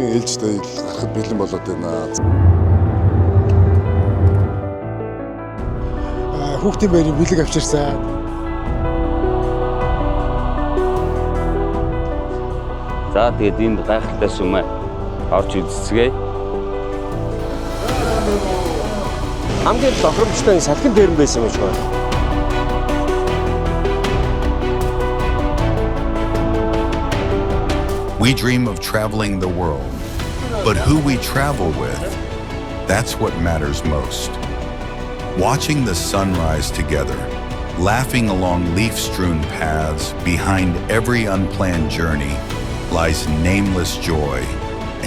дараагийн ээлжтэй аялал гарахад бэлэн болоод байна. Хүүхдийн байрын бэлэг авчирсан. За, тэгээд энд гайхалтай сүмээ орж үзцгээе. Хамгийн тохиромжтой нь салхин дээр нь байсан юм шиг байна. We dream of traveling the world, but who we travel with, that's what matters most. Watching the sunrise together, laughing along leaf-strewn paths, behind every unplanned journey lies nameless joy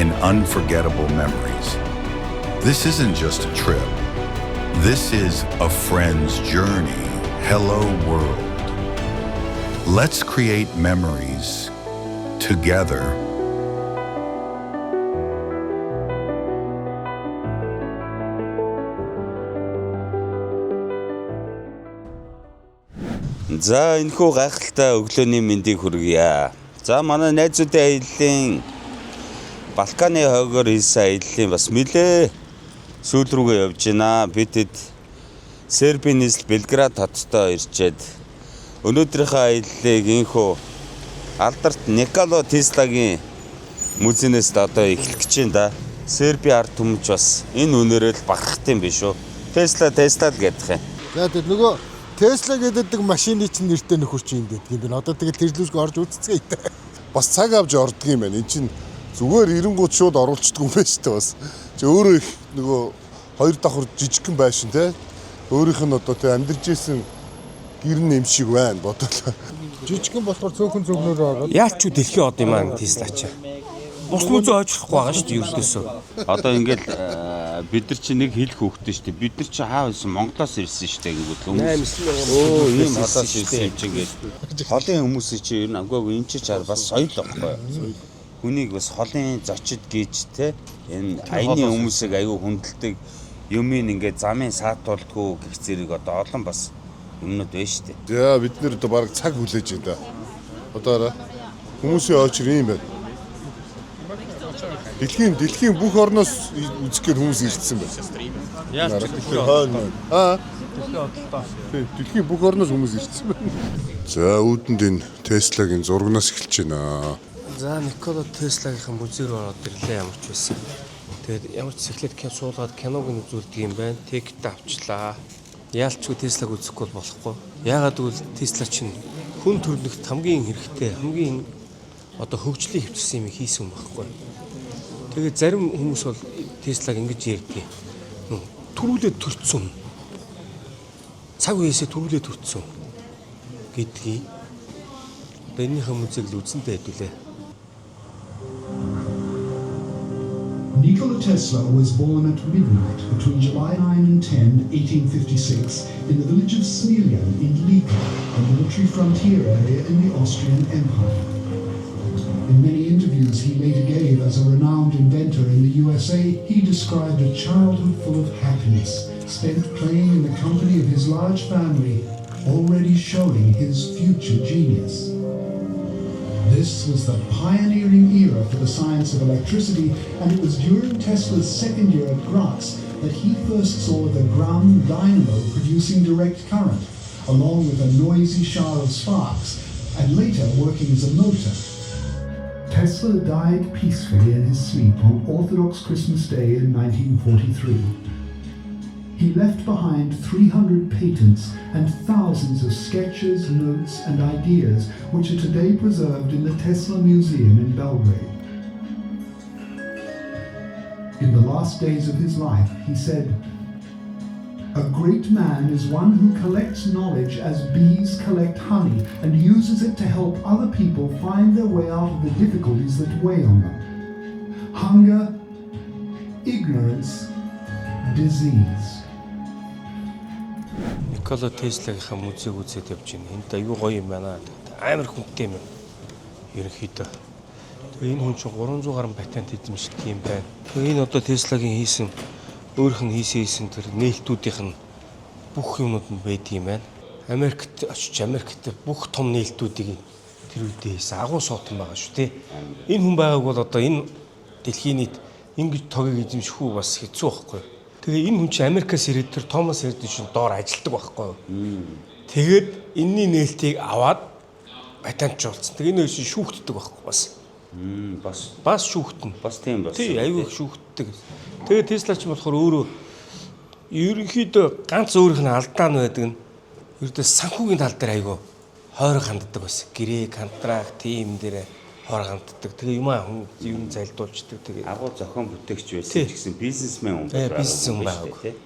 and unforgettable memories. This isn't just a trip. This is a friend's journey. Hello, world. Let's create memories together. За, энэхүү гайхалтай өглөөний мэндийг хүргье. За, манай найзуудын аяллаа Балканы хойгоор хийсэн аяллаа бас нэлээ сүүл рүүгээ явж байна. Бид хэд Сербийн нийслэл Белград хоттой ирчээд өнөөдрийнхөө аяллыг энэхүү алдарт Никола Теслагийн музейнээс одоо эхлэх гэж байна да. Сербийн ард түмж бас энэ үнээрээ л бахархт юм биш үү? Тесла, Тесла л гэдэг юм. За, тэгээд нөгөө Тесла гэдэг машины чинь нэртэй нөхөр чинь юм гэдэг юм байна. Одоо тэгээд тэрлүүсг орж үзцгээе. Бас цаг авч ордог юм байна. Энд чинь зүгээр эренгууд шууд оруулцдаг юм байна шүү дээ бас. Чи өөрөө их нөгөө хоёр давхар жижигхэн байшин те. Өөрийнх нь одоо те амьдарч исэн гэр нь юм шиг байна бодлоо. Жижигхэн болохоор цөөхөн цөөхнөөрөө ороод Яалч ч дэлхийн од юм аа Тесла чи. Бус музей хожихгүй байгаа шүү дээ ердөөсөө. Одоо ингээл бид нар чи нэг хэл хөөхтэй шүү дээ. Бид нар чи хаа байсан Монголоос ирсэн шүү дээ гэвэл хүмүүс. Өө, ийм холоос ирсэн юм чи ингээд. Холын хүмүүсийн чи ер нь агаагүй энэ чи чаар бас соёл байхгүй юу? Хүнийг бас холын зочид гэж те энэ аяны хүмүүсийг аюу хүндэлдэг юмын ингээд замын саатуулдгүй гэх зэрэг одоо олон бас юмнууд байна шүү дээ. За, бид нэр одоо бараг цаг хүлээж байна да. Одоо арай хүмүүсийн очир юм байна. Дэлхийн бүх орноос үзэх гээд хүмүүс ирсэн байна. Яалч Дэлхийн хойно. Аа. Дэлхийн дэлхийн бүх орноос хүмүүс ирсэн байна. За, үүдэнд энэ Теслагийн зурагнаас эхэлж байна. За, Никола Теслагийн музей рүү ороод ирлээ ямар ч байсан. Тэгээд ямар ч сэхлээд кино суулгаад киног нь үзүүлдэг юм байна. Тикет авчлаа. Яалчгүй Теслаг үзэхгүй бол болохгүй. Яагаад гэвэл Тесла чинь хүн төрөлхт хамгийн хэрэгтэй, хамгийн одоо хөгжлийг хөвчсөн юм хийсэн юм байхгүй. Тэгээд зарим хүмүүс бол Теслаг ингэж ярьдаг. Төрүүлээд төрцсөн. Цаг үеэсээ төрүүлээд төрцсөн гэдгийг одоо энэнийхээ музейг л үзэнтэй хэдүүлээ. Nikola Tesla was born at midnight between July 9 and 10, 1856, in the village of Smiljan in Lika, a military frontier area in the Austrian Empire. In many interviews he later gave as a renowned inventor in the USA, he described a childhood full of happiness, spent playing in the company of his large family, already showing his future genius. This was the pioneering era for the science of electricity, and it was during Tesla's second year at Graz that he first saw the ground dynamo producing direct current, along with a noisy shower of sparks, and later working as a motor. Tesla died peacefully in his sleep on Orthodox Christmas Day in 1943. He left behind 300 patents and thousands of sketches, notes, and ideas, which are today preserved in the Tesla Museum in Belgrade. In the last days of his life, he said, "A great man is one who collects knowledge as bees collect honey and uses it to help other people find their way out of the difficulties that weigh on them. Hunger, ignorance, disease." Никола Теслагийнхаа музейг үзээд явж байна. Энд аюу гоё юм байна. Амар хүнтэй юм байна. Ерөнхийдөө. Тэгээ энэ хүн чинь 300 гаруй патент эзэмшдэг юм байна. Тэгээ энэ одоо Теслагийн хийсэн өөрийнх нь хийсэн тэр нээлтүүдийнх нь бүх юмнууд нь байдаг юм байна. Америкт очиж Америкт бүх том нээлтүүдийг тэр үедээ хийсэн агуу суутан байгаа шүү дээ. Энэ хүн байгааг бол одоо энэ Дэлхийн нийт ингэж тогийг эзэмших үү бас хэцүү байхгүй юу? Тэгээ энэ хүн чинь Америкаас ирээд тэр Томас Эдисон доор ажилдаг байхгүй юу? Тэгээд энэний нээлтийг аваад патентжуулсан. Тэгээ энэ хоёр чинь шүүхтдэг байхгүй бас. Бас Бас шүүхтэн. бас тийм бас. Тий, аюу их шүүхтдэг. Тэгээ Тесла ч болохоор өөрөө ерөнхийдөө ганц өөрийнх нь алдаа нь байдаг нь ердөө санхүүгийн тал дээр аюу хойрог ханддаг бас. Гэрээ, контракт, тийм дээр хойрог ханддаг. Тэгээ юм аа хүн юм залдуулждаг. Тэгээ Агуу зохион бүтээгч байсан Тий. ч гэсэн бизнесмен хүн Тий, байгаагүй бизнесмен юм байгаагүй. шүү дээ,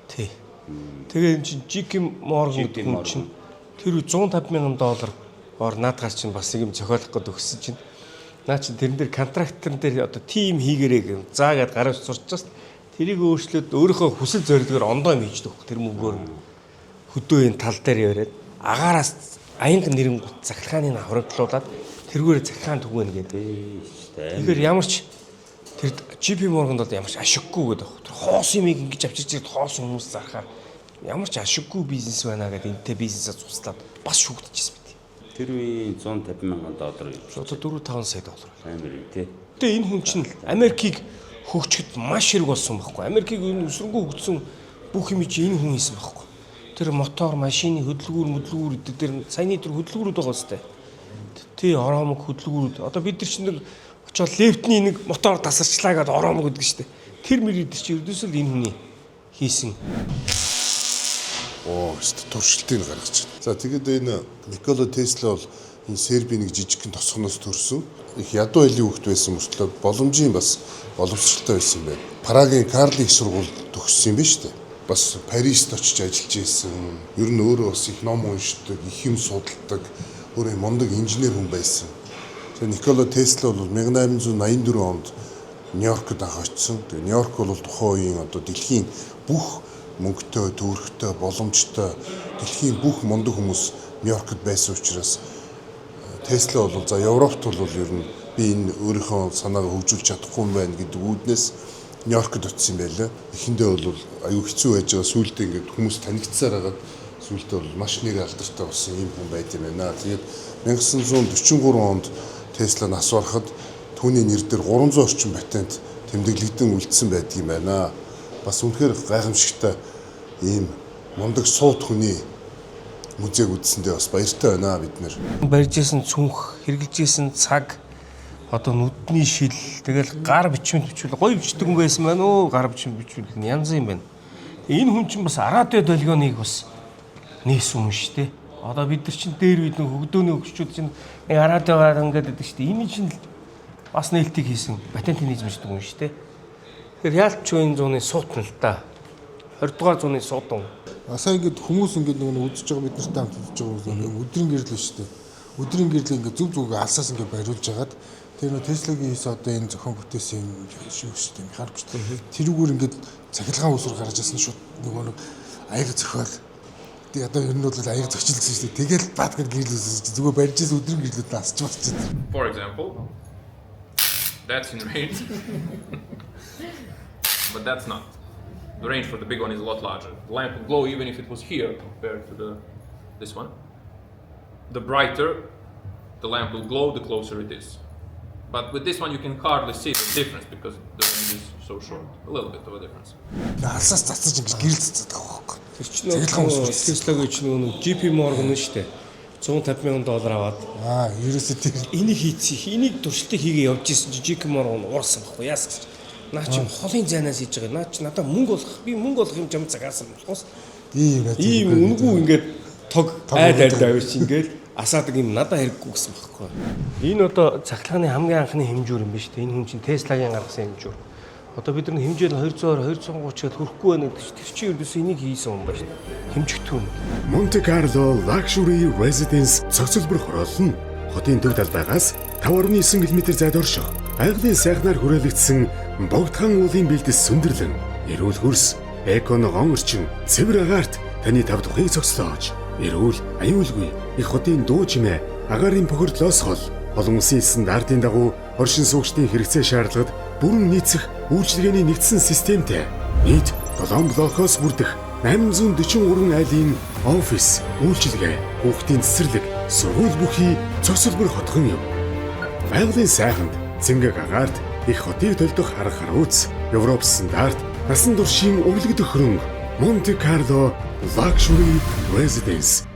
тий. Тэгээ энэ чинь JP Morgan JP гэдэг хүн Morgan. чинь тэр үе 150 мянган доллар ор наадгаар чинь бас нэг юм зохиолох гээд өгсөн чинь наа чинь тэрэн дээр контрактор дээр одоо тим хийгэрээ гэв. За гэд гараж сурчаас тэрийг өөрчлөөд өөрийнхөө хүсэл зорилгоор ондоо юм хийж өгөх тэр мөнгөөр хөдөө энэ тал дээр яриад агаараас аянга нэрэнгүүт цахилгааны нь хоригдлуулад тэрүүгээр цахилгаан түгээнэ гэдэг. Тий, шүү дээ. Тэгэхээр ямар ч тэр JP Morgan-д бол ямар ч ашиггүй гэдэг. Тэр хоос юмыг ингэж авчирч ирээд хоос хүмүүс зархаар ямар ч ашиггүй бизнес байна гэдэг энтэй бизнесээ цуцлаад бас шүүгдчихсэн мэт. Тэр үеийн 150 мянган доллар юм. Одоо 4 5 сая доллар. Амар юм тий. Тэгээ энэ хүн чинь Америкийг хөгжихэд маш хэрэг болсон байхгүй. Америкийг энэ өсрөнгөө хөгжсөн бүх юм чи энэ хүн хийсэн байхгүй. Тэр мотор, машины хөдөлгүүр, мөдлгүүр гэдэг тэр саяны тэр хөдөлгүүрүүд байгаа сте. Тий, ороомог хөдөлгүүрүүд. Одоо бид нар чинь нэг очоод лефтний нэг мотор тасарчлаа гэдээ ороомог гэдэг штэ. Тэр мэр гэдэг чи ердөөсөө л энэ хүний хийсэн. Оо, өст туршилтыг гаргаж байна. За тэгэд энэ Никола Тесла бол энэ Сербийн нэг жижигхэн тосгоноос төрсөн. Их ядуу айлын хүүхэд байсан мөртлөө боломжийн бас боловсролтой байсан байна. Прагийн Карли их сургуульд төгссөн юм байна шүү дээ. Бас Парист очиж ажиллаж исэн. Ер нь өөрөө бас их ном уншдаг, их юм судалдаг, өөрөө мундаг инженер хүн байсан. Тэгээ Никола Тесла бол 1884 онд Нью-Йоркд анх очсон. Тэгээ Нью-Йорк бол тухайн үеийн одоо дэлхийн бүх мөнгөтэй, төвөрхтэй, боломжтой дэлхийн бүх мундаг хүмүүс Нью-Йоркд байсан учраас Тесла бол за Европт бол ер нь би энэ өөрийнхөө санаагаа хөгжүүлж чадахгүй юм байна гэдэг үүднээс Нью-Йоркд очсон юм байлаа. Эхэндээ бол аюу хэцүү байж байгаа сүүлдээ ингээд хүмүүс танигдсаар хагаад сүүлдээ бол маш нэр алдартай болсон ийм хүн байт юм байна. Тэгээд 1943 онд Тесла нас барахад түүний нэр дээр 300 орчим патент тэмдэглэгдэн үлдсэн байдаг юм байна. Бас үнэхээр гайхамшигтай ийм мундаг суут хүний музейг үзсэндээ бас баяртай байна бид нэр. Барьж исэн цүнх, хэрглэж исэн цаг одоо нүдний шил тэгэл гар бичмэл бичвэл гоё бичдэг хүн байсан байна уу? Гар бичмэл бичвэл янз юм байна. Энэ хүн чинь бас Арадио долгионыг бас нээсэн хүн шүү дээ. Одоо бид нар чинь дээр үед нэг хөгдөөний хөгжчүүд чинь нэг Арадиогаар ингээд байдаг шүү дээ. Энэ чинь бас нээлтийг хийсэн патентын эзэмшдэг хүн шүү дээ. Тэгэхээр яалч энэ зууны суутна л та. 20 дугаар зууны суутан. Асаа ингээд хүмүүс ингээд нэг үзэж байгаа бид нартай хамт үзэж байгаа хүмүүс ингээд өдрийн гэрэл шүү дээ. Өдрийн гэрлийг ингээд зүг зүг алсаас ингээд бариулж хагаад тэр нөө Теслагийн хийсэн одоо энэ зохион бүтээсэн юм шүү дээ механик шүү дээ. Тэрүүгээр ингээд цахилгаан усүр гарч ирсэн шууд нөгөө нэг аяга зохиол. Тэгээ одоо ер нь бол аяга зочил гэсэн шүү дээ. Тэгэл бат гэд гэрэл үсэж зүгээр барьж ирсэн өдрийн гэрлүүд насч болчихсон. For example, that's in range, but that's not. The range for the big one is a lot larger. The lamp would glow even if it was here compared to the this one. The brighter the lamp will glow, the closer it is. But with this one, you can hardly see the difference because the range is so short. A little bit of a difference. Алсаас цацаж ингээд гэрэл цацаад байгаа байхгүй. Тэр чинь Цахилгаан усүр. Теслагийн чинь нөгөө JP Morgan шүү дээ. 150 мянган доллар аваад Аа ерөөсөө тэр энийг хийцээ, энийг туршилтыг хийгээ явж исэн чинь JP Morgan уурсан байхгүй яасан гэж. Наа чи холын зайнаас хийж байгаа. Наа чи надаа мөнгө олох, би мөнгө олох юм жам цагаасан болохоос ийм ийм үнгүй ингээд тог айл айл авч ингээд асаадаг юм надаа хэрэггүй гэсэн байхгүй. Энэ одоо цахилгааны хамгийн анхны хэмжүүр юм биш үү? Энэ хүн чинь Теслагийн гаргасан хэмжүүр. Одоо бид нар хэмжээ нь 220 230 гээд хүрэхгүй байна гэдэг чинь тэр чинь ердөөсөө энийг хийсэн юм байна шүү дээ. Хэмжигдэхүүн. Monte Carlo Luxury Residence цогцлбор хороолол нь хотын төв талбайгаас 5.9 км зайд орших байгалийн сайхнаар хүрээлэгдсэн богдхан уулын бэлдэс сүндэрлэн эрүүл хөрс, эко ногоон орчин, цэвэр агаарт таны тав тухыг цогцлоож, эрүүл, аюулгүй их хотын дуу чимээ, агаарын бохирдлоос хол олон улсын стандартын дагуу оршин суугчдын хэрэгцээ шаардлагад бүрэн нийцэх үйлчилгээний нэгдсэн системтэй нийт 7 блокоос бүрдэх 843 айлын офис, үйлчилгээ, хүүхдийн цэцэрлэг, сургууль бүхий цогцлбор хотхон юм. Байгалийн сайханд, цэнгэг агаарт Их хотыг төлдөх арга харууц, Европ стандарт, насан туршийн өвлөгдөх хөрөнгө, Monte Carlo Luxury Residence.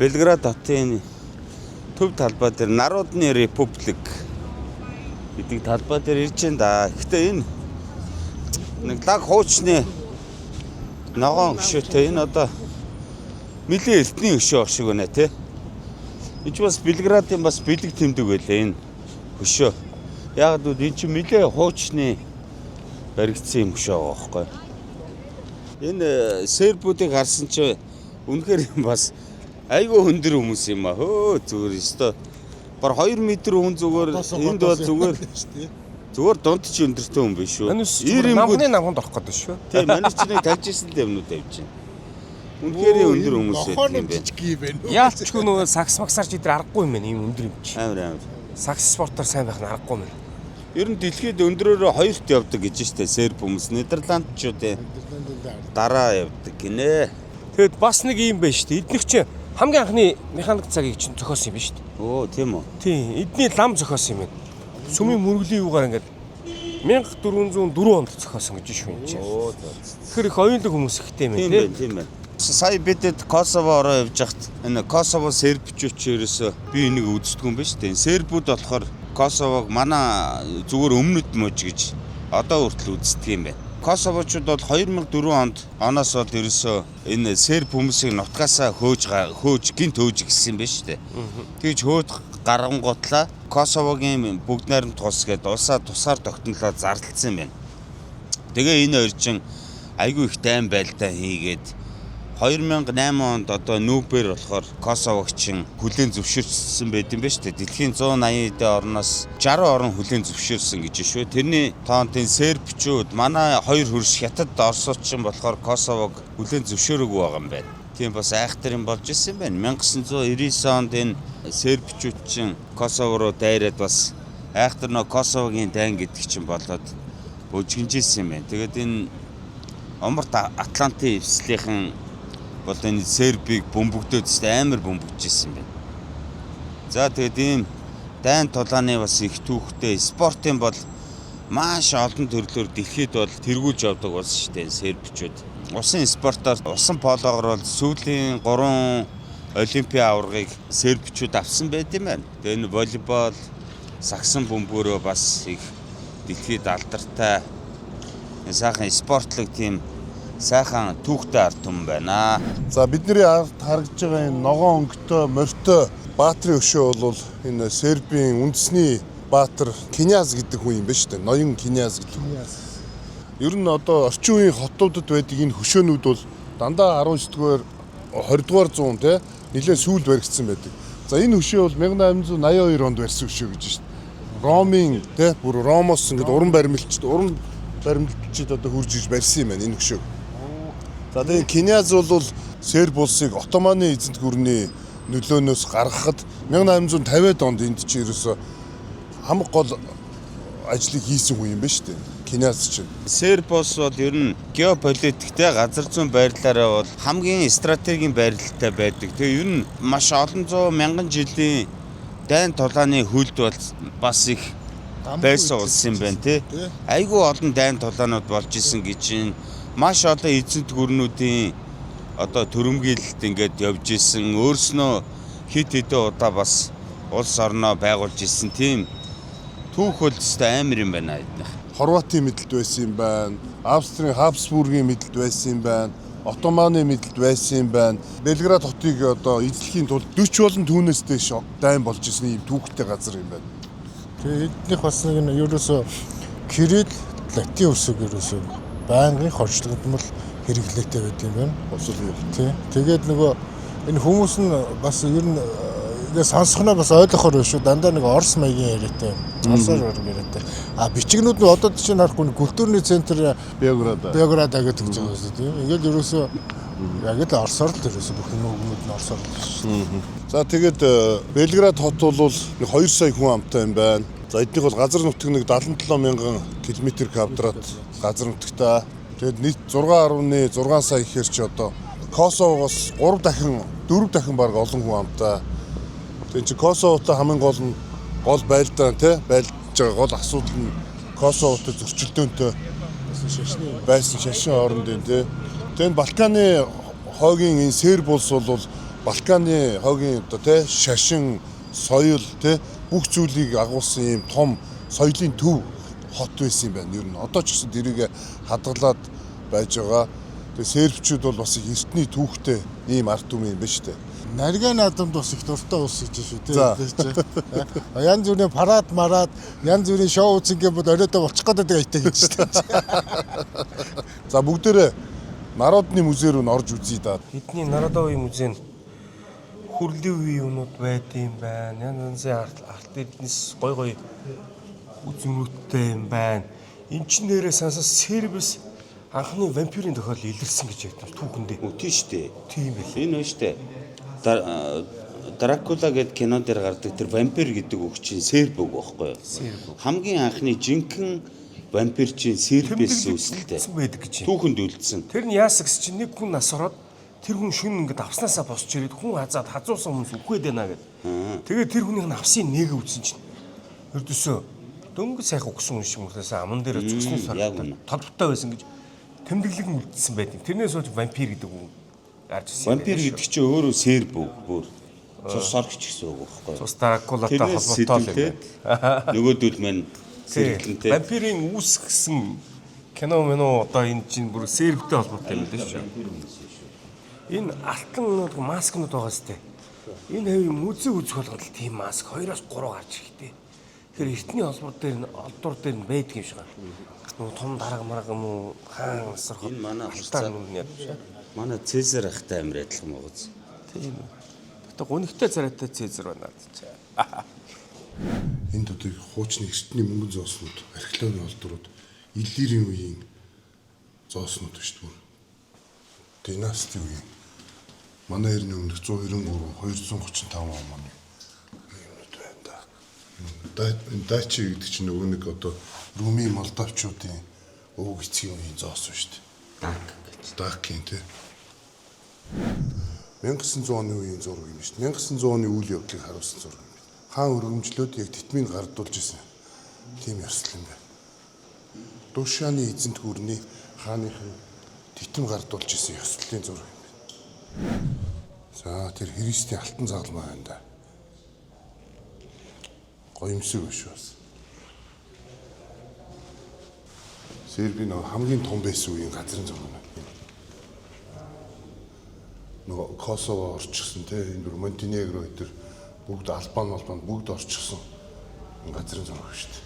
Белград хотын төв талбай дээр Народны Републик гэдэг талбай дээр ирж байна да. Гэхдээ энэ нэг лаг хуучны ногоон хөшөөтэй энэ одоо нэлээд эртний хөшөө шиг байна те. Энэ ч бас Белградын бас бэлэг тэмдэг байлаа энэ хөшөө. Яг л энэ чинь нэлээд хуучны баригдсан юм хөшөө байгаа байхгүй. Энэ сербүүдийг харсан чи үнэхээр бас айгүй өндөр хүмүүс юм а. Хөө зүгээр өстой. Бар 2 м хүн зүгээр энд бол зүгээр зүгээр дунд чи өндөртэй хүн биш үү? Манус Ир намхны юмгүй. намханд орох гэдэг шүү. Тийм манус чи нэг тавьж ирсэн л юмнууд тавьж байна. Үнэхээр өндөр хүмүүс байдаг юм байна. Жижиг юм байна. Яалчгүй нөгөө сакс максаар чи тэр аргагүй юм байна ийм өндөр юм чи. Амар амар. Сакс спортоор сайн байх нь аргагүй юм байна. Ер нь дэлхийд өндрөөрөө хоёрт явдаг гэж штэ серб хүмүүс. Нидерландчуудын дараа явдаг гинэ. Тэгэд бас нэг юм байна шүү дээ. Эднийх чинь хамгийн анхны механик цагийг чинь зохиосон юм байна шүү дээ. Өө тийм үү. Тийм, эдний лам зохиосон юм байна. Сүмийн мөргөлийн юугаар ингээд 1404 онд зохиосон гэж шүү юм чинь. Өө за. Тэгэхээр их оюунлаг хүмүүс ихтэй юм Тийм байна байна, тийм байна. Сая бидэд Косово ороо явж хахад энэ Косово сербчүүд чи ерөөсөө би энийг үздэг юм байна шүү дээ. Сербүүд болохоор Косовог манай зүгээр өмнөд мужи гэж одоо хүртэл үздэг юм байна. Косовочууд бол 2004 онд оноос бол ерөөсөө энэ серб хүмүүсийг нутгаасаа хөөж хөөж гинт хөөж гисэн юм байна шүү дээ. Тэгж хөөд гарангуутлаа Косовогийн бүгд найрамд тус гэдээ улсаа тусгаар тогтнолоо зарлцсан юм байна. Тэгээ энэ хоёр чин айгүй их дайн байлдаа хийгээд 2008 онд одоо нүүбээр болохоор Косовогчин хүлээн зөвшөөрсөн байт юм ба шүү дээ. Дэлхийн 180 эдийн орноос 60 орн хүлээн зөвшөөрсөн гэж шүү. Тэрний тоонд энэ сербчүүд манай хоёр хөрш хятад орсуучин болохоор Косовог хүлээн зөвшөөрөөгүй байгаа юм байна. Тийм бас айхтар юм болж исэн юм байна. 1999 онд энэ сербчүүд чинь Косово руу дайраад бас айхтар нөө Косовогийн дайн гэдэг чинь болоод бужигнжсэн юм байна. Тэгээд энэ Оморт Атлантын эвслийнхэн бол энэ Сербийг бөмбөгдөөд ч амар бөмбөгдөжсэн юм байна. За тэгээд ийм дайн тулааны бас их түүхтэй спортын бол маш олон төрлөөр дэлхийд бол тэргүүлж явдаг улс шүү дээ сербчүүд. Усын спортоор усан пологоор бол сүүлийн 3 олимпийн аваргыг сербчүүд авсан байт юм байна. Тэгээд энэ волейбол, сагсан бөмбөрөө бас их дэлхийд алдартай сайхан спортлог тийм сайхан түүхтэй ард түмэн байна. За бидний ард харагдж байгаа энэ ногоон өнгөтэй морьтой баатрын өшөө бол энэ Сербийн үндэсний баатар Княз гэдэг хүн юм байна шүү дээ. Ноён Княз гэдэг. Ер нь одоо орчин үеийн хотуудад байдаг энэ хөшөөнүүд бол дандаа 19-р 20-р зуун те нэлээд сүүлд баригдсан байдаг. За энэ хөшөө бол 1882 онд барьсан хөшөө гэж шүү дээ. Ромын те бүр Ромоос ингээд уран баримлчид одоо хурж иж барьсан юм байна энэ хөшөөг. За тэгээ Княз бол Серб улсыг Отоманы эзэнт гүрний нөлөөнөөс гаргахад 1850-ад онд энд чи ерөөсө хамаг гол ажлыг хийсэн хүн юм байна шүү дээ. Княз чинь. Серб улс бол ер нь геополитиктэй газар зүйн байрлалаараа бол хамгийн стратегийн байрлалтай байдаг. Тэгээ ер нь маш олон зуун мянган жилийн дайн тулааны хөлд бол бас их байсан улс юм байна тий. Айгүй олон дайн тулаанууд болж исэн гэж чинь маш олон эзэнт гүрнүүдийн одоо төрөмгийлэлт ингээд явж исэн. Өөрснөө хит хэдэн удаа бас улс орноо байгуулж исэн тийм түүх бол өстой амар юм байна эднийх. Хорватын мэдлэлд байсан юм байна. Австрийн Хабсбургийн мэдлэлд байсан юм байна. Отоманы мэдлэлд байсан юм байна. Белград хотыг одоо эзлэхийн тулд 40 болон түүнээс дээш дайн болж исэн ийм түүхтэй газар юм байна. Тэгээ эднийх бас нэг нь ерөөсөө кирилл латин үсэг ерөөсөө байнгын хорчлогдмол хэрэглээтэй байд юм байна. Босол. Тий. Тэгээд нөгөө энэ хүмүүс нь бас ер нь ингээ сонсохноо бас ойлгохоор биш шүү. Дандаа нэг орс маягийн яриатай. Орсоор орог яриатай. А бичгнүүд нь одоо чинь харахгүй нэг культурны центр Белград. Белград гэдэг гэж байгаа шүү дээ. Ингээл ерөөсөө яг л орсоор л ерөөсөө бүх юм үгнүүд нь орсоор л шүү. За тэгээд Белград хот бол нэг 2 сая хүн амтай юм байна. За эднийх бол газар нутаг нэг 77 мянган километр квадрат газар нутагтай. Тэгээд нийт 6.6 сая гэхэр чи одоо Косовоос 3 дахин 4 дахин баг олон хүн амтай. Тэгээ чи Косовотой хамгийн гол нь гол байлдаа тий байлдж байгаа гол асуудал нь Косовотой зөрчилдөөнтэй байсан шашин хоорондын тий. Тэгээ энэ Балканы хойгийн энэ Серб улс бол Балканы хойгийн одоо тий шашин, соёл тий бүх зүйлийг агуулсан ийм том соёлын төв хот байсан юм байна. Ер нь одоо ч гэсэн тэрийг хадгалаад байж байгаа. Тэгээ сербчүүд бол бас их эртний түүхтэй ийм ард түмэн юм байна шүү дээ. Нарийн наадамд бас их дуртай улс гэж шүү За. дээ. Янз бүрийн парад мараад, янз бүрийн шоу үзэн гэмүүд оройдоо болчих гээд байдаг аятай гэж шүү дээ. За бүгдээрээ Народны музей рүү н орж үзье да. Бидний Народовын музейн хүрлийн үеийн юмнууд байд юм байна. Янз янзын арт арт эрдэнэс гой гой үзмөрүүдтэй юм байна. Эн чинь нэрээ сансаа сервис анхны вампирын тохиолдол илэрсэн гэж ярьдаг түүхэндээ. Үгүй шүү дээ. Тийм байл. Энэ үү шүү дээ. Дракула гэдэг кинон дээр гардаг тэр вампир гэдэг үг чинь серб үг байхгүй юу? Серб үг. Хамгийн анхны жинхэнэ вампир чинь сербээс үүсэлтэй. Үлдсэн байдаг гэж. Түүхэнд үлдсэн. Тэр нь яасан гэсэн чинь нэг хүн нас ороод тэр хүн шүн ингээд авснаасаа босч ирээд хүн хазаад хазуусан хүмүүс үхээд байна гэд. Тэгээд тэр хүнийх нь авсын нэгэ үзсэн чинь ердөөсөө дөнгөж сайхан үхсэн хүн шиг мөртлөөсөө аман дээр зөксний яг сортой үнэ. толботой байсан гэж тэмдэглэг нь үлдсэн байдаг. Тэрнээс хойш вампир гэдэг үг гарч ирсэн. юм Вампир байна шүү. гэдэг чинь өөрөө серб үг бүр. Цус соргч гэсэн үг байхгүй юу? Цус Дракулатай Тэрнээс холбоотой л юм сэтэлтэй байна. нөгөөдөл мань Тий. сэргэлэнтэй. Вампирын үүсгэсэн кино минь одоо энэ чинь бүр сербтэй холбоотой юм байна шүү. Энэ алтан нэг маскнууд байгаа сте. Энэ хэв музей үзэх болгонд л тийм маск 2-оос 3 гарч ирэхтэй. Тэгэхээр эртний олбор дээр нь олдвор дээр нь байдаг юм шиг байна. Нөгөө том дарга марга юм уу хаан асархот Энэ манай алтаар нүн яд шиг. Манай Цезар ахтай амир адилхан байгаа. Тийм үү. Гэтэ гунигтай царайтай Цезар байна чи. Энд одоо хуучны эртний мөнгөн зооснууд, археологийн олдрууд, Иллирийн үеийн зооснууд биш үү? Династи үеийн. Манай эртний өмнөх 193, 235 он оны юмнууд байна да. Энэ Дачи гэдэг чинь нөгөө нэг одоо Румын Молдавчуудын өвөг эцгийн үеийн зоос шүү дээ. Дак гэж. Дакийн тий. 1900 оны үеийн зураг юм шүү дээ. 1900 оны үйл явдлыг харуулсан зураг юм байна. Хаан өргөмжлөөд яг тэтмийг гардуулж исэн. Тийм ёслол юм байна. Душааны эзэнт гүрний хааных нь титэм гардуулж исэн ёслолын зураг юм байна. За тэр Христийн алтан загалмай байна да. Гоёмсог биш бас. Сербийн нөгөө хамгийн том байсан үеийн газрын зураг юм байна. Нөгөө Косово орчихсон те энэ бүр Монтенегро энэ төр бүгд Албан Албан бүгд орчихсон энэ газрын зураг шүү дээ.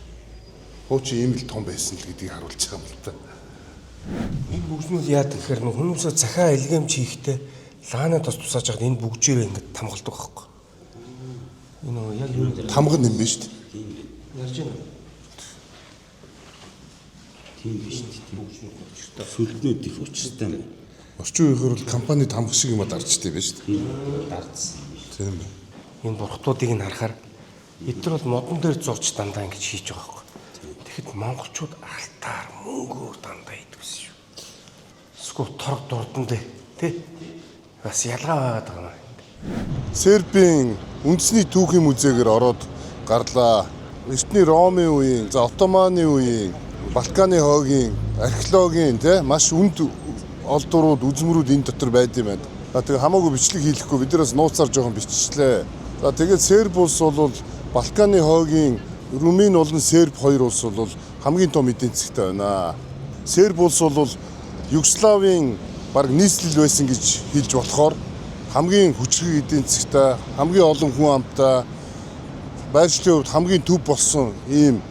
Хуучин ийм л том байсан л гэдгийг харуулж байгаа юм л та. Энэ бүгжнүүд яадаг гэхээр нөх хүмүүсээ захиа илгээмж хийхдээ лаанаа тос тусааж хаад энэ бүгжээрээ ингэж тамгалдаг байхгүй. Энэ нөгөө яг юу дээр Тамган юм биш үү? ярьж байна. Тийм биш үү? Сүлднүүд их учиртай юм. Орчин үеийнхэр бол компани тамга шиг юм а дарчтай юм биш үү? Дардсан. Тийм ээ. Энэ бурхтуудыг нь харахаар эдгээр бол модон дээр зурж дандаа ингэж хийж байгаа байхгүй. Тэгэхэд монголчууд алтаар мөнгөөр дандаа хийдэг гэсэн шүү. Скү торг дурдан дээр тий. Бас ялгаа байгаад байгаа юм. Сербийн үндэсний түүхийн музейгээр ороод гарлаа. Эртний Ромын үеийн, за Отоманы үеийн, Балканы хойгийн, археологийн тий маш үнд олдурууд, үзмэрүүд энэ дотор байд юм байна. За тэгээ хамаагүй бичлэг хийлэхгүй бид нараас нууцаар жоохон биччихлээ. За тэгээд Серб улс бол Балканы хойгийн Румын болон Серб хоёр улс бол хамгийн том эдийн засгтай байна. Серб улс бол Югославийн баг нийслэл байсан гэж хэлж болохоор хамгийн хүчрхэг эдийн засгтай, хамгийн олон хүн амтай, байршлын хувьд хамгийн төв болсон ийм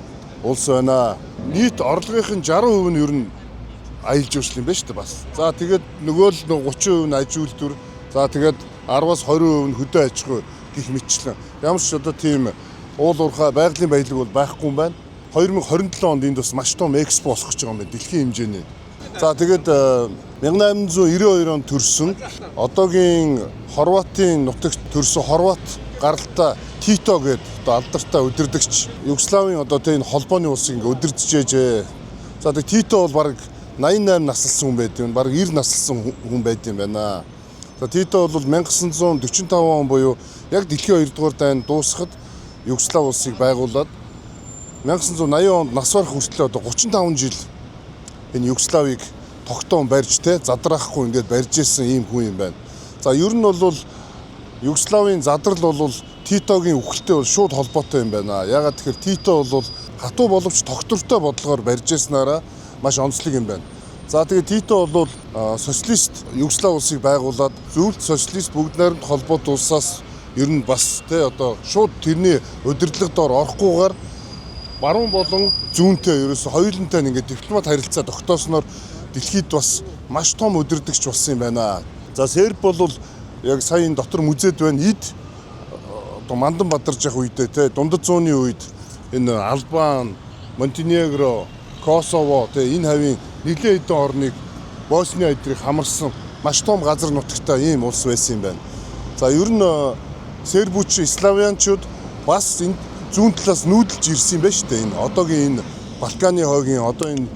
улс байна. Нийт орлогын 60% нь ер нь аялал жуулчлал юм байна шүү дээ бас. За тэгээд нөгөө л 30% нь аж үйлдвэр, за тэгээд 10-аас 20% нь хөдөө аж ахуй гих мэтчлэн. Ямар ч одоо тийм уул уурхай байгалийн баялаг бол байхгүй юм байна. 2027 онд энд бас маш том экспо болох гэж байгаа юм байна дэлхийн хэмжээний. За тэгээд 1892 онд төрсөн одоогийн Хорватын нутагт төрсөн Хорват гаралтай Тито гэдэг одоо алдартай удирдагч Югославийн одоо тэ энэ холбооны улсыг ингээ удирджээжээ. За тэгээд Тито бол бараг 88 наслсан хүн байд юм. Бараг 90 наслсан хүн байд юм байна. За Тито бол 1945 он буюу яг дэлхийн 2 дугаар дайн дуусахад Югослав улсыг байгуулад 1980 онд нас барах хүртэл одоо 35 жил энэ Югославыг тогтоон барьж те задраахгүй ингээд барьж исэн ийм хүн юм байна. За ер нь бол Югославийн задрал бол Титогийн үхэлтэй бол шууд холбоотой юм байна. Яагаад тэгэхээр Тито бол хатуу боловч тогтвортой бодлогоор барьж яснараа маш онцлог юм байна. За тэгээ Тито бол социалист Югослав улсыг байгуулад зөвлөлт социалист бүгд найрамд холбоот улсаас ер нь бас те одоо шууд тэрний удирдлага доор орохгүйгээр баруун болон зүүнтэй ерөөсө хоёулантай ингээд дипломат харилцаа тогтоосноор дэлхийд бас маш том удирдагч болсон юм байна. За Серб бол яг сая энэ дотор музейд байна. Эд одоо Мандан бадарж явах үедээ те дундад зууны үед энэ Албан, Монтенегро, Косово те энэ хавийн нэлээд хэдэн орныг Босни эдрийг хамарсан маш том газар нутагтай ийм улс байсан юм байна. За ер нь сербүүч, славянчууд бас энэ зүүн талаас нүүдэлж ирсэн юм байна шүү дээ. Энэ одоогийн энэ Балканы хойгийн одоо энэ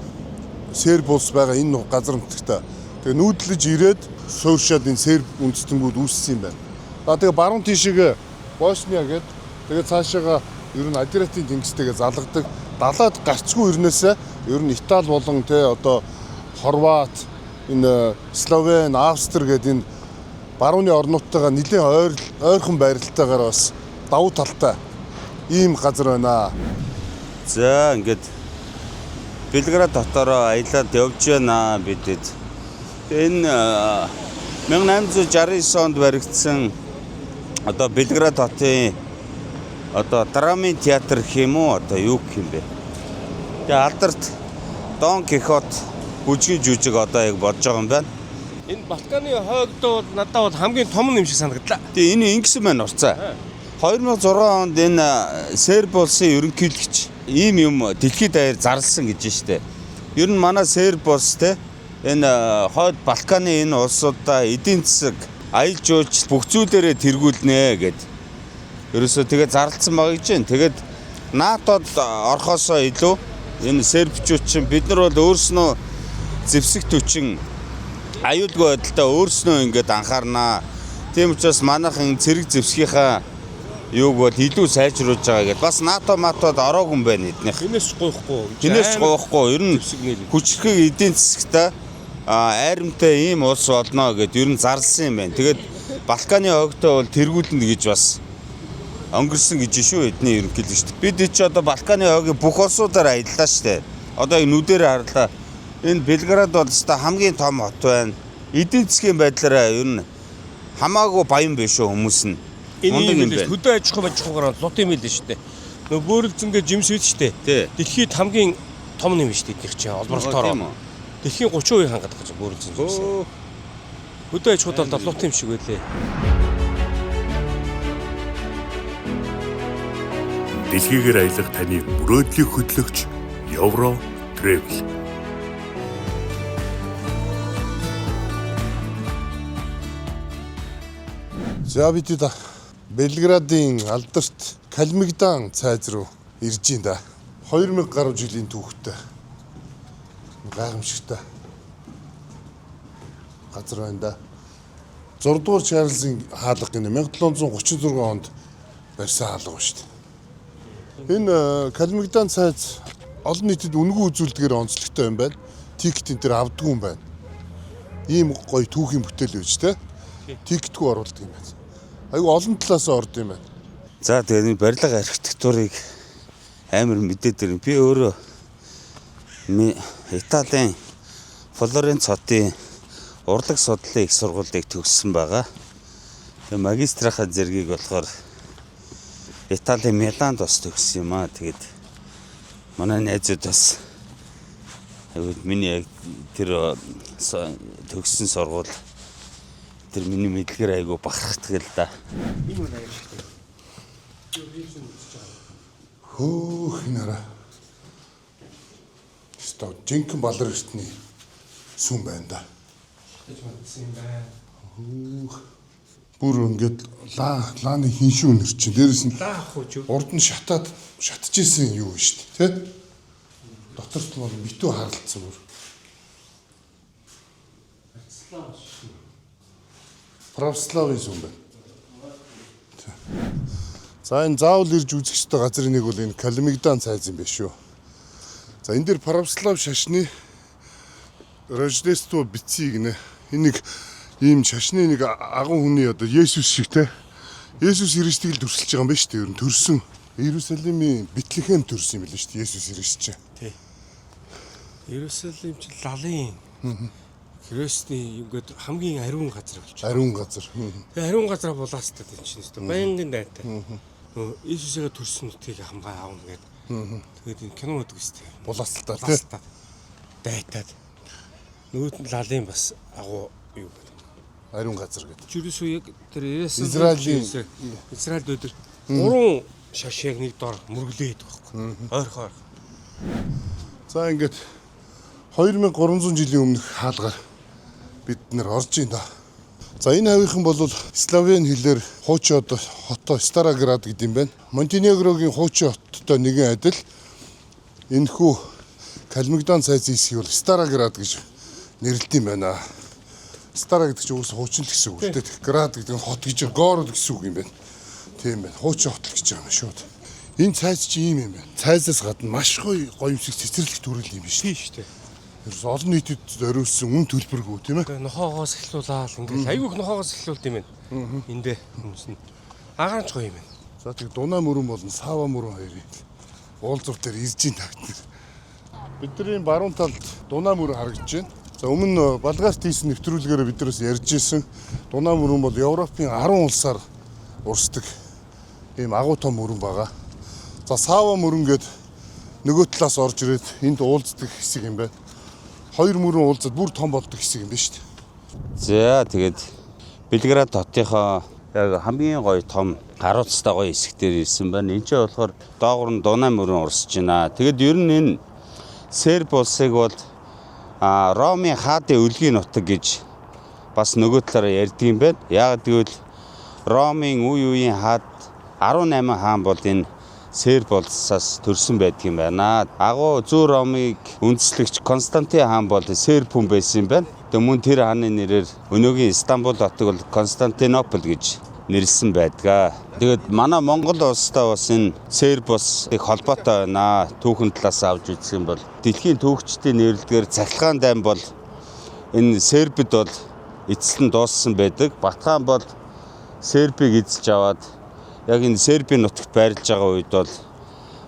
Серб улс байгаа энэ газар нутагта. Тэгээ нүүдлэж ирээд сууршаад энэ серб үндэстнгүүд үүссэн юм байна. За тэгээ баруун тийшээ Босниа гээд тэгээ цаашаага ер нь Адриатын тэнгистэйгээ залгадаг. Далаад гарцгүй ирнээсээ ер нь Итали болон тэ одоо Хорват, энэ Словен, Австри гээд энэ барууны орнуудтайгаа нэлээд ойрхон байралтайгаар бас давуу талтай ийм газар байна. За ингээд Белград дотороо аялаад явж байна бидэд. Энэ 1869 онд баригдсан одоо Белград хотын одоо драмын театр гэх юм уу одоо юу гэх юм бэ? Тэгээ алдарт Дон Кихот бүжгийн жүжиг одоо яг бодож байгаа юм байна. Энэ Балканы хойгдоо бол надад бол хамгийн том юм шиг санагдлаа. Тэгээ энэ ингэсэн байна урцаа. 2006 онд энэ Серб улсын ерөнхийлөгч ийм юм дэлхийд даяар зарласан гэж штэ. Ер нь манай Серб улс те энэ хойд Балканы энэ улсуудаа эдийн засаг, аялал жуулчлал бүх зүйлээрээ тэргүүлнэ гэд. Ерөөсөө тэгээ зарласан байгаа гэж байна. Тэгээд НАТОд орохоосоо илүү энэ сербчүүд чинь бид нар бол өөрснөө зэвсэг төчин аюулгүй байдалтай өөрснөө ингээд анхаарнаа. Тийм учраас манайхан цэрэг зэвсгийнхаа юуг бол илүү сайжруулж байгаа гэдээ бас НАТО матод ороогүй юм байна эднийх. Хинээс ч гуйхгүй. Хинээс ч гуйхгүй. Ер нь хүчрхэг эдийн засагтай айрамтай ийм улс болно гэд ер нь зарласан юм байна. Тэгээд Балканы хойгтой бол тэргүүлнэ гэж бас өнгөрсөн гэж шүү эдний ерөнхийлөгчд. Бид чи одоо Балканы хойгийн бүх улсуудаар аяллаа штэ. Одоо яг нүдээр харлаа. Энэ Белград бол өстой хамгийн том хот байна. Эдийн засгийн байдлаараа ер нь хамаагүй баян биш үү хүмүүс нь. Энэ юм л хөдөө аж ахуй маж ахуйгаар лут юм л шүү дээ. Нөө бөөрөлзөнгээ жимс үйд шүү дээ. Дэлхийд хамгийн том юм шүү дээ эднийх чинь олборлолтоор. Дэлхийн 30% хангаад гэж бөөрөлзөн жимс. Хөдөө аж ахуйд бол лут юм шиг байлээ. Дэлхийгээр аялах таны мөрөөдлийг хөтлөгч Евро Travel. За бид Белградын алдарт Калмигдан цайз руу ирж байна да. 2000 гаруй жилийн түүхтэй гайхамшигтай газар байна да. 6 дугаар Чарльзын хаалга гинэ 1736 онд барьсан хаалга ба шүү дээ. Энэ Калмигдан цайз олон нийтэд үнэгүй үзүүлдгээр онцлогтой юм байна. Тикет энэ төр авдаггүй юм байна. Ийм гоё түүхийн бүтээл байж тэ. Тикетгүй оруулдаг юм байна. Айгүй олон талаас орд юм байна. За тэгээ энэ барилга архитектурыг амар мэдээд ирнэ. Би өөрөө Италийн Флоренц хотын урлаг судлалын их сургуулийг төгссөн байгаа. Тэгээ магистрийнхаа зэргийг болохоор Италийн Миланд бас төгссөн юм аа. Тэгээд манай найзууд бас айгүй миний яг тэр төгссөн сургууль тэр миний мэдлэгээр айгүй бахархдаг л да. Энэ үн аяа. Хөөх нара. Өстой жинхэнэ балар эртний сүм байна да. Гэж бодсон юм байна. Хөөх. Бүр ингээд лааны хиншүү нэр чинь дээрэс нь лаа ах уу ч урд нь шатаад шатчихсэн юу шүү дээ, тэ? Доторт нь бол битүү харалцсан бүр. Православын сүм байна. За, энэ заавал ирж үзэх ёстой газрын нэг бол энэ Калмигдан цайз юм байна шүү. За, энэ дээр православ шашны Рождество бичсэн гинэ. Энэ нэг ийм шашны нэг агуу хүний одоо Есүс шиг те. Есүс Христийг л дүрсэлж байгаа юм байна шүү дээ. Ер нь төрсөн Иерусалимын Бэтлехэм төрсөн юм билээ шүү дээ. Есүс Христ чинь. Тий. Иерусалим чинь лалын Христийн ингээд хамгийн ариун газар болж байна. Ариун газар. Тэгээ ариун газар булаацтай тийм чинь өстө байнгын дайтай. Нөгөө Иесусээ төрсөн нутгийг хамгаа аавна гэдэг. Тэгээд энэ кино гэдэг үстэй. Булаацалтай тий. Булаацтай. Дайтаад. Нөгөөт нь лалын бас агуу юу гэдэг. Ариун газар гэдэг. Жирээсүү яг тэр Иерусалим Израилийн- Израильд өдөр гурван шаш яг нэг дор мөрөглөөд байхгүй. Ойрхон ойрхон. За, ингээд 2300 жилийн өмнөх хаалгаар бид нэр орж ийн да. За, энэ хавийнхан бол Словен хэлээр хуучин одоо хотоо Стараград гэдэг юм байна. Монтенегрогийн хуучин хоттой нэгэн адил энэхүү Калмигдан цайзын хэсгийг бол Стараград гэж нэрлэдэг юм байна. Стара гэдэг чинь уус хуучин л гэсэн үг л дээ. Град гэдэг нь хот гэж, город гэсэн үг юм байна. Тийм байна. Хуучин хот л гэж байгаа юм шууд. Энэ цайз чи ийм юм байна. Цайзаас гадна маш гоё гоёмсог цэцэрлэг төрөл юм биш. Тийм шүү дээ. Ерөөс олон нийтэд зориулсан үн төлбөргүй, тийм ээ. Тэгээ нохоогоос эхлүүлаал ингээл айгүйх нохоогоос эхлүүлд юм байна. Эндээ хүмүүс нь агаарч гоё юм байна. За, тэг Дунай мөрөн болон Сава мөрөн хоёрын уулзуур дээр ирж ийн тавтна. Бидний баруун талд Дунай мөрөн харагдаж байна. За, өмнө Болгарт хийсэн нэвтрүүлгээр бид нараас ярьж исэн. Дунай мөрөн бол Европын 10 улсаар урсдаг ийм агуу том мөрөн байгаа. За, Сава мөрөн гээд нөгөө талаас орж ирээд энд уулздаг хэсэг юм байна. Хоёр мөрөн уулзаад бүр том болдог хэсэг юм байна шүү дээ. За, тэгээд Белград хотынхоо яг хамгийн гоё том харуулцтай гоё хэсэг дээр ирсэн байна. Энд чинь болохоор доогуур нь Дунай мөрөн урсж байна. Тэгээд ер нь энэ Серб улсыг бол Ромын хаадын өлгийн нутаг гэж бас нөгөө талаараа ярьдаг юм байна. Яг гэвэл Ромын үе үеийн хаад 18 хаан бол энэ Серб улсаас төрсэн байдаг юм байна. Агуу зүүн Ромыг үндэслэгч Константин хаан бол серб хүн байсан юм байна. Тэгээ мөн тэр хааны нэрээр өнөөгийн Истанбул хотыг бол Константинопол гэж нэрлсэн байдаг. Тэгээд манай Монгол улстай бас энэ Серб улс их холбоотой байна. Түүхэн талаас авч үзэх юм бол дэлхийн түүхчдийн нэрлэдгээр цахилгаан дайн бол энэ Сербид бол эцэслэн дууссан байдаг. Батхан бол Сербийг эзэлж аваад яг энэ Сербийн нутагт байрлаж байгаа үед бол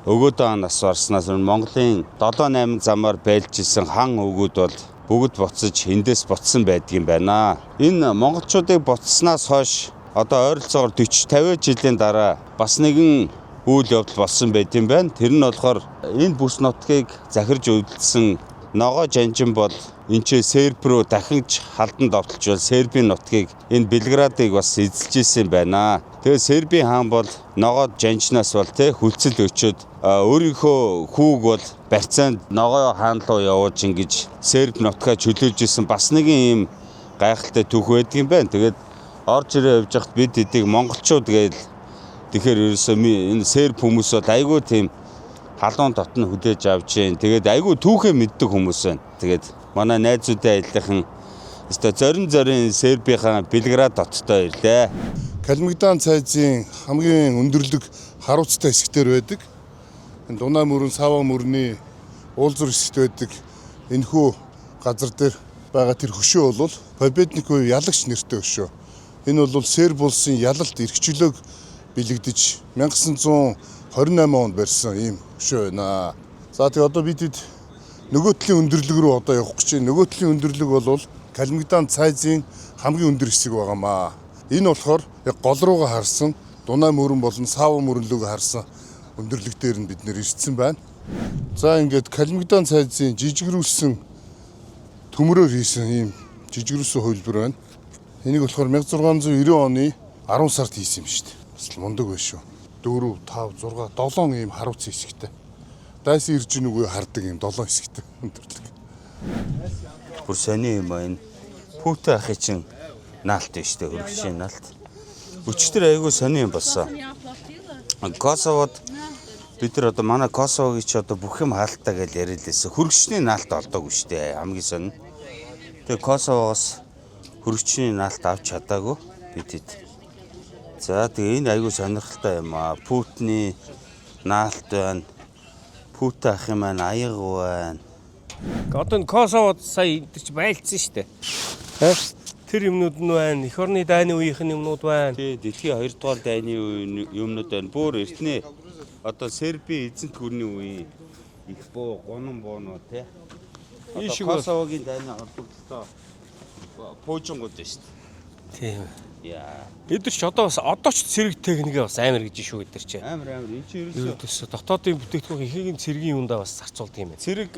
Өгөөдөө нас барснаас Монголын 7 8 замаар байлж исэн хан өвгүүд бол бүгд буцаж эндээс буцсан байдаг юм байна. Энэ монголчуудыг буцснаас хойш одоо ойролцоогоор 40 50 жилийн дараа бас нэгэн үйл явдал болсон байт юм байна. Тэр нь болохоор энэ бүс нутгийг захирж өвдөлсөн Ногоо Жанжин бол энэ ч Серб рүү дахинч халдан довтолж бол Сербийн нутгийг, энэ Белградыг бас эзэлж исэн байна. Тэгээ Сербийн хаан бол Ногоо Жанжнаас бол тэ хүлцэл өчөөд өөрийнхөө хүүг бол барьцаанд Ногоо хаан руу явуулж ингэж Серб нутгаа чөлөөлж исэн бас нэгэн ийм гайхалтай түүх байдаг юм байна. Тэгээд орж ирээ явж байхад бид эдийг монголчууд гээл. Тэгэхээр ерөөсөө энэ серб хүмүүс бол айгүй тийм халуун дотн хүлээж авч जैन. Тэгээд айгүй түүхээ мэддэг хүмүүс байна. Тэгээд манай найзуудын аяллахын өстой зорин зорин Сербийнхаа Белград хоттой ирлээ. Калмигдан цайзын хамгийн өндөрлөг харуцтай хэсэгтэр байдаг. Энэ Дунай мөрөн, Сава мөрний уулзуур хэсэгт байдаг энэхүү газар дээр байгаа тэр хөшөө бол Победник буюу ялагч нэртэй хөшөө. Энэ бол Серб улсын ялалт эрх чөлөөг бэлэгдэж 1928 онд барьсан ийм хөшөө байна. За, тэгээ одоо бид нөгөө талын өндөрлөг рүү одоо явах гэж байна. Нөгөө талын өндөрлөг бол Калмигдан цайзын хамгийн өндөр хэсэг байгаамаа. Энэ болохоор яг гол руугаа харсан, Дунай мөрөн болон Сава мөрөн лүүгээ харсан өндөрлөг дээр нь бид нэр ирсэн байна. За, ингээд Калмигдан цайзын жижигрүүлсэн төмрөөр хийсэн ийм жижигрүүлсэн хувилбар байна. Энийг болохоор 1690 оны 10 сард хийсэн юм шүү дээ. Бас л мундаг байх шүү. 4 5 6 7 ийм харуц хэсэгтэй. Дайсан ирж гин үгүй хардаг ийм 7 хэсэгтэй өндөрлөг. Бүр сони юм а энэ. Пүүтэй ахын чинь наалт байна шүү дээ, хөрөгчийн наалт. Өчтөр айгүй сони юм болсон. Косовод бид нар одоо манай Косовогийн чи одоо бүх юм хаалттай гэж яриад лээсэн. Хөрөгчний наалт олдоогүй шүү дээ. Хамгийн сони. Тэгээ Косовоос хөрөгчний наалт авч чадаагүй. Бид хэд. За, тэгээ энэ айгүй сонирхолтой юм аа. Путны наалт байна. Пут ах юм байна, аяга байна. Одоо энэ Косовод сая энэ чи байлцсан шүү дээ. Э? Тэр юмнууд нь байна. Эх орны дайны үеийнх нь юмнууд байна. Тий, дэлхийн 2 дугаар дайны үеийн юмнууд байна. Бүр эртний одоо Сербийн эзэнт гүрний үеийн их буу, гунан буунууд тий. Энэ Одоо шиг бол- Косовогийн дайны холбогдлоо пуужингууд байна шүү дээ. Тийм. Яа. Эдгээр ч одоо бас одоо ч цэрэг техникээ бас амар гэж шүү эдгээр чи. Амар амар энэ чинь ерөөсөө Ерөөсөө дотоодын бүтээгдэхүүн ихэнх нь цэргийн юундаа бас зарцуулдаг юм байна. цэрэг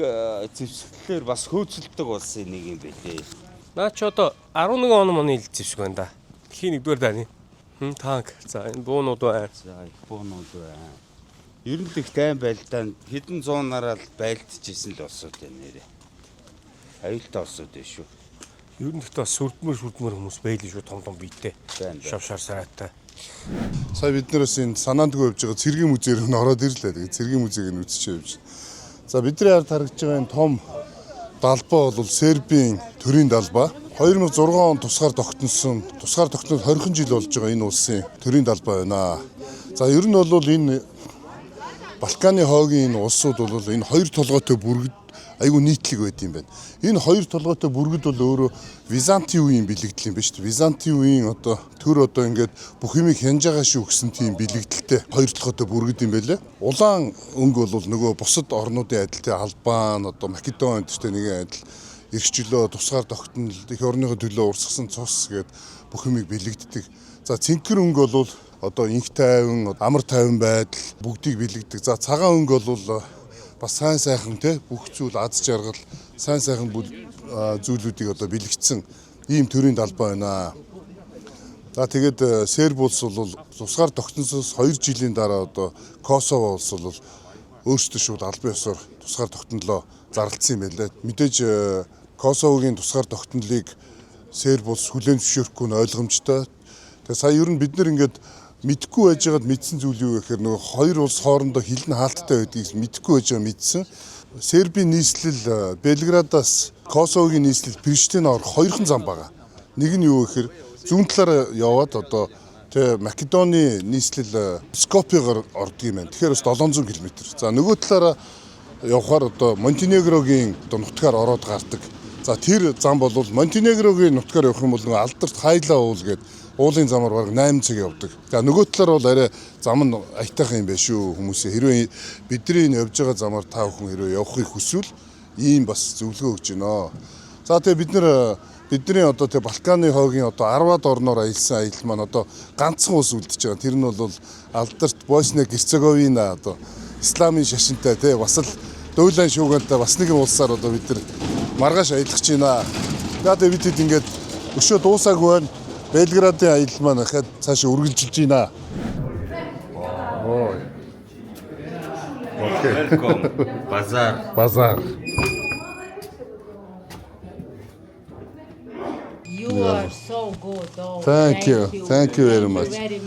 зэвсгэлээр бас хөөцөлдөг болсон нэг юм байлээ. Наа чи одоо 11 он моны ил зэвсэг байна да. Дэлхийн 1-р дайны. Хм танк. За, энэ буунууд байна. За, их буунууд байна. Ер нь л их дайн байлдаанд хэдэн зуунаараа л байлдчихсэн л улсууд байна нэрээ. Аюултай улсууд байна шүү. Ер нь гэхдээ бас сүрдмөр сүрдмөр хүмүүс байлээ шүү, том том биетэй. Байна, байна. Шав шар сайтай. Сая бид нараас энэ санаандгүй явж байгаа цэргийн музей рүү н ороод ирлээ. Тэгээд цэргийн музейг нь үзчихээ явж. За, бидний ард харагдж байгаа энэ том далбаа бол Сербийн төрийн далбаа. 2006 он тусгаар тогтносон. Тусгаар тогтноод 20 жил болж байгаа энэ улсын төрийн далбаа байна. За, ер нь бол энэ Балканы хойгийн энэ улсууд бол энэ хоёр толгойтой бүргэд айгүй нийтлэг байд юм байна. Энэ хоёр толгойтой бүргэд бол өөрөө Византын үеийн бэлэгдэл юм байна шүү дээ. Византын үеийн одоо төр одоо ингээд бүх юмыг хянаж байгаа шүү гэсэн тийм бэлэгдэлтэй хоёр толгойтой бүргэд юм байлээ. Улаан өнгө бол нөгөө бусад орнуудын адил те Албан, одоо Македон энэ нэгэн адил эрх чөлөө, тусгаар тогтнол, эх орныхоо төлөө урсгасан цус гээд бүх юмыг бэлэгддэг. За, цэнхэр өнгө бол одоо инх тайван, амар тайван байдал бүгдийг бэлэгдэг. За, цагаан өнгө бол бас сайн сайхан те бүх зүйл, аз жаргал, сайн сайхан зүйлүүдийг одоо бэлэгдсэн ийм төрийн далбаа байна. За, тэгээд Серб улс бол тусгаар тогтносоос 2 жилийн дараа одоо Косово улс бол өөрсдөө шууд албан ёсоор тусгаар тогтнолоо зарласан юм байлаа. Мэдээж Косовогийн тусгаар тогтнолыг Серб улс хүлээн зөвшөөрөхгүй нь ойлгомжтой. Тэгээ сая ер нь бид нар ингээд мэдэхгүй байжгаад мэдсэн зүйл юу гэхээр нөгөө хоёр улс хоорондоо хилэн хаалттай байдгийг мэдэхгүй байж байгаа мэдсэн. Сербийн нийслэл Белградаас Косовогийн нийслэл Приштина орох хоёрхан зам байгаа. Нэг нь юу гэхээр зүүн талаараа яваад одоо тэ Македоны нийслэл Скопьегоор ордог юм байна. Тэгэхээр бас 700 км. За, нөгөө талаараа явхаар одоо Монтенегрогийн одоо нутгаар ороод гардаг. За, тэр зам бол Монтенегрогийн нутгаар явах юм бол нөгөө алдарт Хайлаа уул гээд уулын замаар бараг 8 цаг явдаг. За, нөгөө талаар бол арай зам нь аятайхан юм байна шүү, хүмүүсээ. Хэрвээ бидний энэ явж байгаа замаар та бүхэн хэрвээ явахыг хүсвэл ийм бас зөвлөгөө өгч байна. За, тэгээ бид нэр бидний одоо тэг Балканы хойгийн одоо 10-аад орноор аялсан аялал маань одоо ганцхан улс үлдэж байгаа. Тэр нь бол алдарт Босния Герцеговина, одоо исламын шашинтай тий бас л дуйлан шуугантай бас нэгэн улсаар одоо бид нар маргааш аялах гэж байна. За, тэгээ бид хэд ингээд өшөө дуусаагүй байна. Белградын аялал маань ахаад цаашаа үргэлжилж байна. Ой. Okay. Welcome. Базар. Базар. You are so good. Oh, Thank you. Thank you very much. Thank you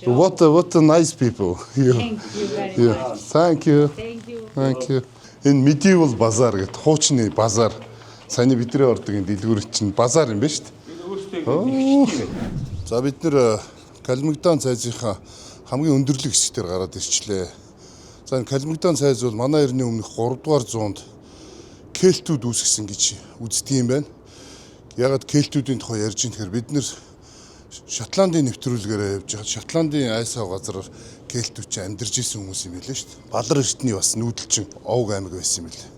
very much. What a nice people. You. Thank you very much. Thank you. Thank you. Thank you. Энэ medieval базар гэдэг хуучны базар. Саяны бидний ордог энэ дэлгүүр чинь базар юм байна шүү дээ. Өөртөө За, бид нэр Калмегдан цайзынхаа хамгийн өндөрлөг хэсгээр гараад ирчлээ. За, энэ Калмегдан цайз бол манай эртний өмнөх 3 дугаар зуунд кельтүүд үүсгэсэн гэж үздэг юм байна. Ягаад кельтүүдийн тухай ярьж ийм тэгэхээр бид нэр Шотландын нэвтрүүлгээрээ явж байгаа. Шотландын айсаа газар кельтүүд чинь амьдарч исэн хүмүүс юм байлээ шүү дээ. Балар эртний бас нүүдэлчин овг аймаг байсан юм билээ.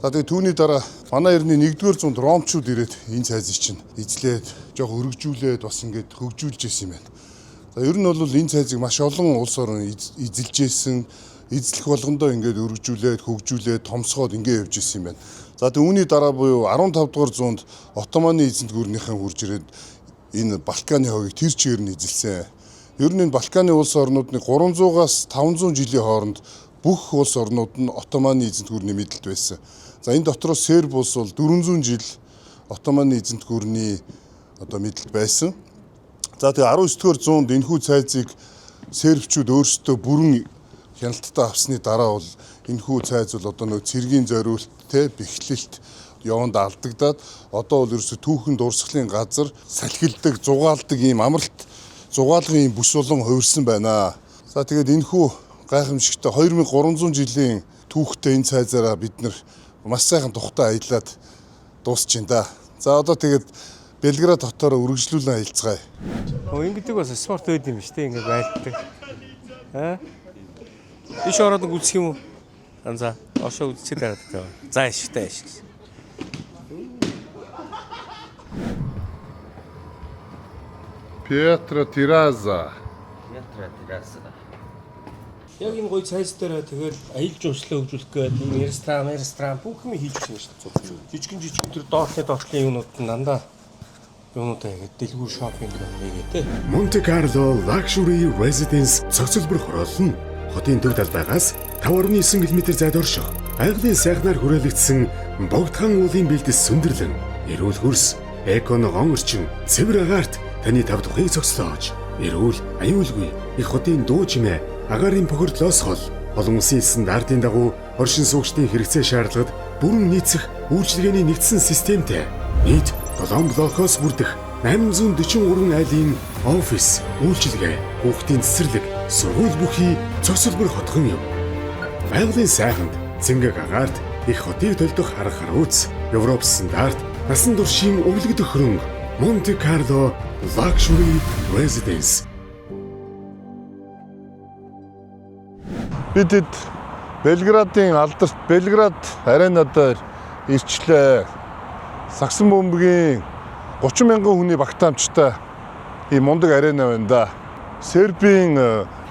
За, тэгээ түүний дараа манай эртний 1-р зуунд ромчууд ирээд энэ цайзыг чинь эзлээд, жоох өргөжүүлээд, бас ингээд хөгжүүлж исэн юм байна. За, ер нь бол энэ цайзыг маш олон улс орон эзэлж исэн, эзлэх болгондоо ингээд өргөжүүлээд, хөгжүүлээд, томсгоод ингээд явж исэн юм байна. За, тэгээ үүний дараа буюу 15 дугаар зуунд Отоманы эзэнт гүрнийхэн хурж ирээд энэ Балканы хойгийг тэр чигээр нь эзэлсэн. Ер нь энэ Балканы улс орнууд нэг 300-аас 500 жилийн хооронд бүх улс орнууд нь Отоманы эзэнт гүрний мэдэлд байсан. За, энэ дотроос Серб улс бол 400 жил Отоманы эзэнт гүрний одоо мэдэлд байсан. За, тэгээ 19 дугаар зуунд энэхүү цайзыг сербчүүд өөрсдөө бүрэн хяналттай авсны дараа бол энэхүү цайз бол одоо нөгөө цэргийн зориулт те бэхлэлт яванд алдагдаад одоо бол ерөөсө түүхэн дурсгалын газар салхилдаг, зугаалдаг ийм амралт Зугаалгын ийм бүс болон хувирсан байна. За тэгээд энэхүү гайхамшигтай 2300 жилийн түүхтэй энэ цайзаараа бид нар маш сайхан тухтай аялаад дуусчин да. За одоо тэгээд Белград хотоор үргэлжлүүлэн аялцгаая. Өө ингэдэг бас спорт байд юм биш те ингэ байлддаг. Аа? Иш ороод нэг үзэх юм уу? Анзаа. Ошоо үзчихээ дараад байгаа. За иштэй иш. Петро Тираза. Яг энэ гоё цайз дээр тэгэл аялал жуулчлалаа хөгжүүлэх гээд энэ ресторан, ресторан бүх юм хийж өгсөн шүү дээ. Жижигэн жижигэн тэр доотлын доотлын юмнууд нь дандаа юмнуудаа хийгээд дэлгүүр шопинг хийгээд те. Monte Carlo Luxury Residence цогцлбор хороолол нь хотын төв талбайгаас 5.9 км зайд орших байгалийн сайхнаар хүрээлэгдсэн богдхан уулын бэлдэс сүндэрлэн эрүүл хөрс, эко ногоон орчин, цэвэр агаарт таны тав тухыг цогцлоож, эрүүл, аюулгүй их хотын дуу чимээ, агаарын бохирдлоос хол олон улсын стандартын дагуу оршин суугчдын хэрэгцээ шаардлагад бүрэн нийцэх үйлчилгээний нэгдсэн системтэй нийт 7 блокоос бүрдэх 843 айлын офис, үйлчилгээ, хүүхдийн цэцэрлэг, сургууль бүхий цогцлбор хотхон юм. Байгалийн сайханд, цэнгэг агаарт их хотыг төлдөх арга харууц, Европ стандарт, насан туршийн өвлөгдөх хөрөнгө, Monte Carlo Luxury Residence. Бид хэд Белградын алдарт Белград арена дээр ирчлээ. Сагсан бөмбөгийн 30 мянган хүний багтаамжтай ийм мундаг арена байна да. Сербийн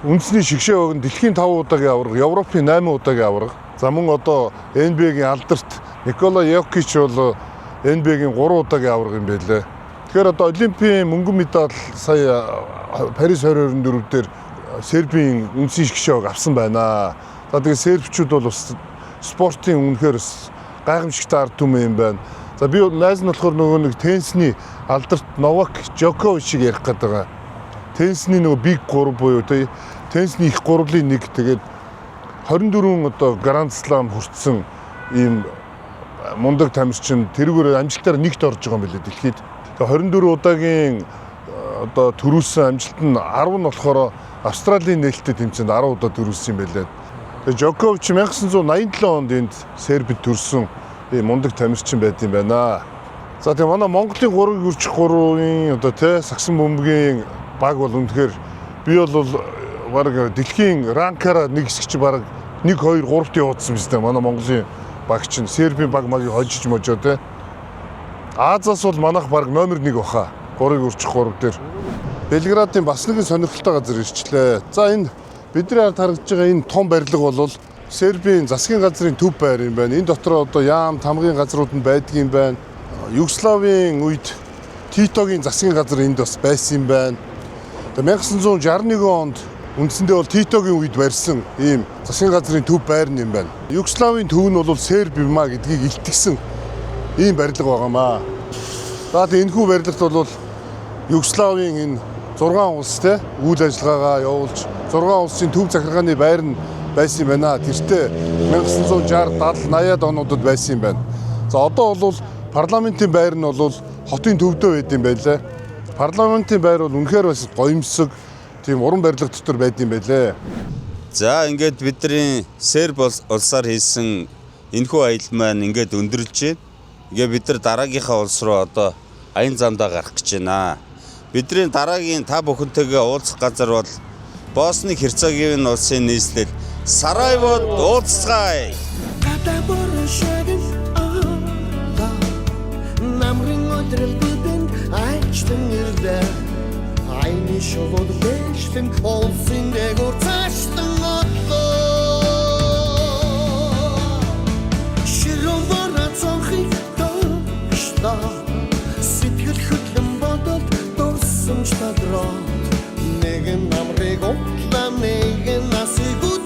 үндэсний шигшээ баг нь дэлхийн 5 удаагийн аварга, Европын 8 удаагийн аварга. За мөн одоо NBA-гийн алдарт Никола Йокич бол NBA-гийн 3 удаагийн аварга юм байлээ. Тэгэхээр одоо Олимпийн мөнгөн медаль сая Парис 2024 дээр Сербийн үндсэн шигшээ баг авсан байна. За тэгээ сербчүүд бол бас спортын үнэхээр бас гайхамшигтай ард түмэн юм байна. За би найз нь болохоор нөгөө нэг теннисний алдарт Новак Жоковичийг ярих гээд байгаа. Теннисний нөгөө Big 3 буюу тэ теннисний их гурлын нэг тэгээд 24 одоо Grand Slam хүртсэн ийм мундаг тамирчин тэрүүгээр амжилтаар нэгт орж байгаа юм билээ дэлхийд. Тэгээ 24 удаагийн одоо төрүүлсэн амжилт нь 10 нь болохоор Австралийн нээлттэй тэмцээнд 10 удаа төрүүлсэн юм байлээ. Тэгээ Жокович 1987 онд энд Сербид төрсэн ийм мундаг тамирчин байд юм байна. За тэгээ манай Монголын 3-ыг үржих 3-ын одоо тэ сагсан бөмбөгийн баг бол үнэхээр би бол бараг дэлхийн ранкаараа нэг хэсэг чи бараг 1 2 3-т явуулсан биз дээ. Манай Монголын баг чинь Сербийн баг магийг хожиж можоо тэ. Азаас бол манайх бараг номер 1 баха. 3-ыг үржих 3 дээр. Белградын бас нэгэн сонирхолтой газар ирчлээ. За энэ бидний ард харагдж байгаа энэ том барилга бол Сербийн засгийн газрын төв байр юм байна. Энэ дотор одоо яам, тамгын газрууд нь байдаг юм байна. Югославийн үед Титогийн засгийн газар энд бас байсан юм байна. Тэгээ 1961 онд үндсэндээ бол Титогийн үед барьсан ийм засгийн газрын төв байр нь юм байна. Югославийн төв нь бол Серб юм а гэдгийг илтгэсэн ийм барилга байгаамаа. За тэгээ энэхүү барилгад бол Югославийн энэ 6 улс те үйл ажиллагаагаа явуулж 6 улсын төв захиргааны байр нь байсан юм байна. Тэртээ 1960, 70, 80-ад онуудад байсан юм байна. За одоо бол парламентын байр нь бол хотын төвдөө байд юм байлаа. Парламентын байр бол үнэхээр бас гоёмсог тийм уран барилга дотор байд юм байлээ. За ингээд бидний Серб улсаар хийсэн энэхүү аялал маань ингээд өндөрлж байна. Ингээд бид нар дараагийнхаа улс руу одоо аян замдаа гарах гэж байна. Бидний дараагийн та бүхэнтэйгээ уулзах газар бол Босны Херцеговины улсын нийслэл Сараевод уулзцгаая. Гадаа борон шагнал аа Намрын өдрөл бидэнд айчлан ирлээ. Айны шулууд бэжлэн олсын дээгүүр цаашлан одлоо. Ширүүн бороо цонхыг тогшлоо. Сэтгэл хөдлөн бодолд дурсамж тадроод. Нэгэн намрыг утлаа, нэгэн насыг үтлээ.